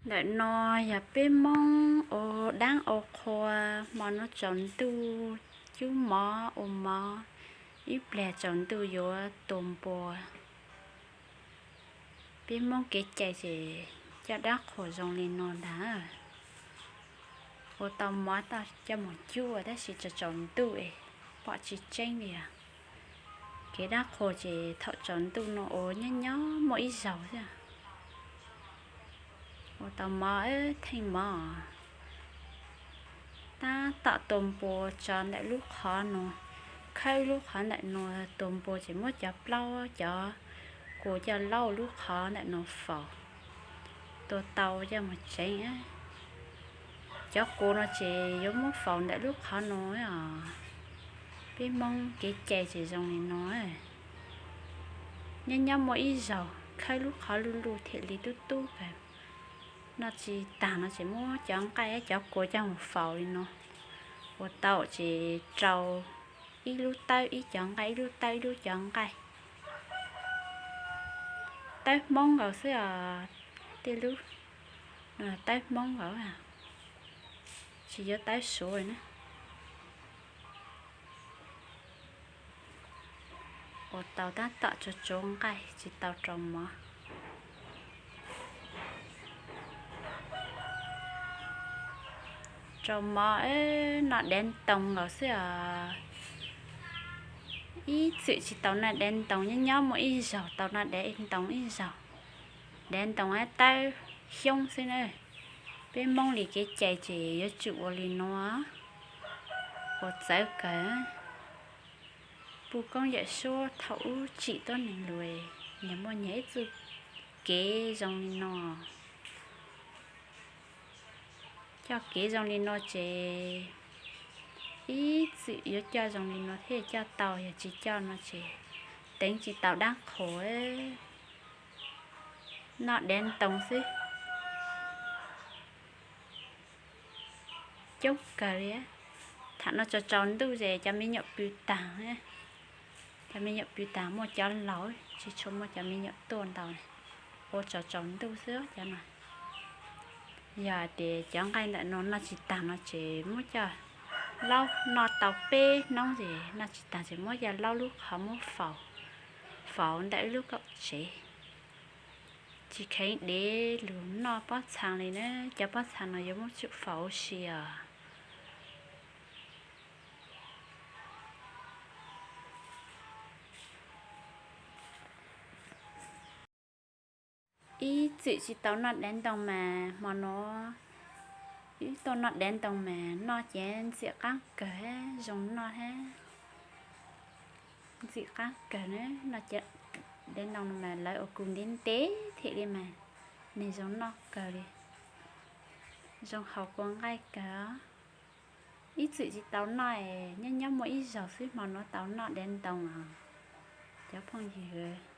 Ntawm no yog peb Hmoob ua dab ua qhua, hmo no tsaus ntuj cub mov ua mov, ib pliag tsaus ntuj yuav tua npua. Peb Hmoob kev cai ces coj dab qhuas zoo li no ntag. Ua tau mov coj mus cub tab sis tsaus tsaus ntuj es pom tsis tseeb li os. Kev dab qhuas ces thaum tsaus ntuj no ua nyob nyob muaj ib zaug xwb. Ua tau mov, theej mov. Tab tom tua npua tso ntawm lub qhov no, khawb lub qhov ntawm no tua npua ces muab cov plaub cov kua coj laub lub qhov ntawm no faus, tua tau coj mus tsev. Cov kua no ces yuav muab faus ntawm lub qhov no os. Peb Hmoob kev cai ces zoo li no. Nyob nyob muaj ib zaug khawb lub qhov luj luj thiaj li tub tub kawg. Noj tsis tag no ces muab cov nqaij cov kua coj mus faus li no. Ua tau ces rau ib lub tawb ib cov nqaij, ib lub tawb ib lub cov nqaij. Tawb Hmoob nkaus xwb os, tej lub tawb Hmoob nkaus, tsis yuav tawb Suav na. Ua tau tab tom tsuav tsuav nqaij tsis tau rau mov. Rau mov, noj dev ntoo nkaus xwb os. Ib txwm tsis tau noj dev ntoo, nyob nyob muaj ib zaug tau noj dev ntoo ib zaug. Dev ntoo tawb xyoob xwb na. Peb Hmoob li kev cai ces yuav tsum ua li no. Ua txawv kawg. Puj koob yawm suab thaum ub tsim tuab neeg lus, nyias muaj nyias ib txuj kev zoo li no. Coj kev zoo li no ces ib txwm yuav coj zoo li no thiaj coj tau, yog tsis coj no ces teev tsis tau dab qhuas. Noj dev ntoo xwb. Coob kawg li. Thaum no tsaus tsaus ntuj ces cov me nyuam pw tag. Cov me nyuam pw tag, muaj cov laus tsis tshua muaj cov me nyuam tuaj ntau, ua tsaus tsaus ntuj xwb cov no. Yog hais tias cov nqaij ntawm no noj tsis tag no ces muab coj laub, noj tau peb hnub ces noj tsis tag ces muab coj laub lub qhov muab faus, faus ntawm lub kaum tsev. Tsis kheev dev lug noj pob txha li na, cov pob txha no yuav muab tsum faus huv si os. Ib txwm tsis tau noj dev ntoo mas hmo no wb tuaj noj dev ntoo mas noj ces ntxim qab kawg, zoo noj thiab. Ntxim qab kawg na, noj cov dev ntoo no mas lawv ua kua ntev ntev thiab li mas nws zoo noj kawg li, zoo haus kua nqaij kawg. Ib txwm tsis tau noj, nyob nyob muaj ib zaug xwb hmo no tau noj dev ntoo os cov phooj ywg.